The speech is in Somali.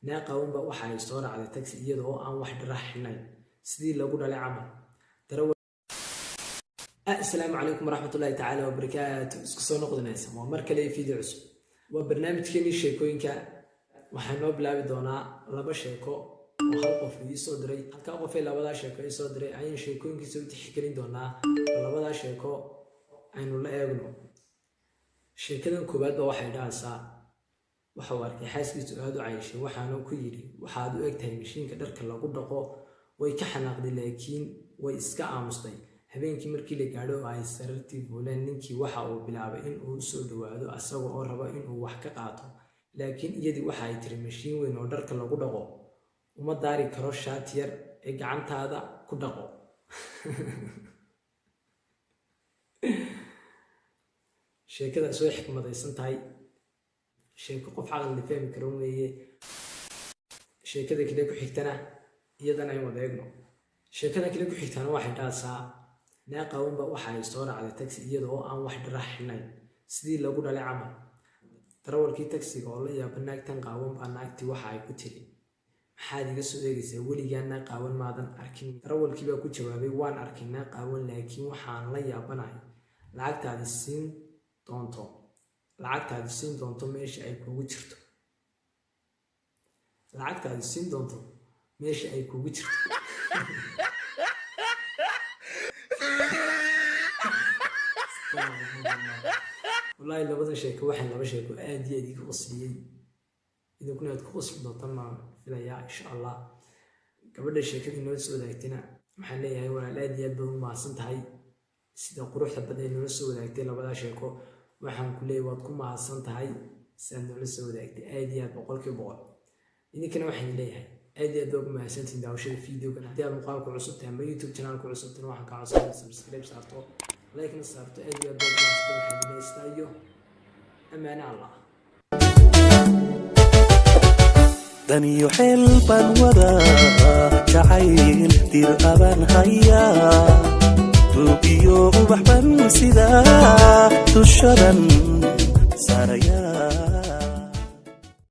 Naag qaawan baa waxa ay soo raacday tagsi iyada oo aan wax dhar ah xidhnayn, sidii lagu dhalay camal. Asalaamu calaykum waraxmatullaahi tacaala wabarakaatu. Isku soo noqdinaysa waa mar kale video cusub, waa barnaamijkeenii sheekooyinka. Waxaan noo bilaabi doonaa laba sheeko oo hal qof ii soo diray. Halkaa qofee labadaa sheeko ii soo diray ayaan sheekooyinkiisa u tixgelin doonaa. Labadaa sheeko aynu la eegno. Sheekadan koowaad ba waxay dhahaysaa: waxa uu arkay xaaskiisu aada u cayishay, waxaana ku yidhi, "Waxaad u egtahay mashiinka dharka lagu dhaqo." Way ka xanaaqday, laakiin way iska aamustay. Habeenkii markii la gaadho oo ay sarartii fuuleen, ninkii waxa uu bilaabay in uu usoo dhowaado asaga oo raba inuu wax ka qaato, laakiin iyadii waxa ay tiri, "Mashiin weyn oo dharka lagu dhaqo uma daari karo shaati yar ee gacantaada ku dhaqo." Sheekadaas way xikmadaysan tahay, sheeko qof caqli fahmi karo weeye. Sheekada kale ku xigtana iyadana ayn wada eegno. Sheekada kale ku xigtana waxay dhahaysaa: naag qaawan baa waxa ay soo raacday tagsi iyada oo aan wax dhar ah xidhnayn, sidii lagu dhalay camal. Darawalkii tagsiga oo la yaaba naagtan qaawan baa naagtii waxa ay ku tiri, "Maxaad iga soo eegaysaa? Weligaa naag qaawan maadan arkin?" Darawalkii baa ku jawaabay, "Waan arkay naag qaawan, laakiin waxaan la yaabanahay lacagtaadi siin doonto, lacagtaadi siin doonto meesha ay kuugu jirto, lacagtaadi siin doonto meesha ay kuugu jirto." Wallaahi labadan sheeko waxay laba sheeko aad iyo aad iga qosliyey, idinkuna aad ku qosli doontaan baan filayaa, insha Allah. Gabadha sheekadii noo soo wadaagtayna waxaan leeyahay, walaal, aad iyo aad baad u mahadsan tahay sida quruxda badan ee noola soo wadaagtay labadaa sheeko. Waxaan ku leeyahay, waad ku mahadsan tahay sidaad noola soo wadaagtay, aad iyo aad, 100%. Idinkana waxaan leeyahay, aad iyo aad baa ugu mahadsantihiin daawashada videogan. Haddii aad muuqaalku cusub tahay ama YouTube channelku cusub tahay, waxaan kaa codsanaya inaad subscribe saarto, like-na saarto. Aad iyo aad baa ugu mahadsantahay. Waxaan dhamaystaa iyo ammaane Allah. Daniyo xeel baan wadaa, jacayl dir abaan hayaa, duug iyo ubax ban sidaa dushadan.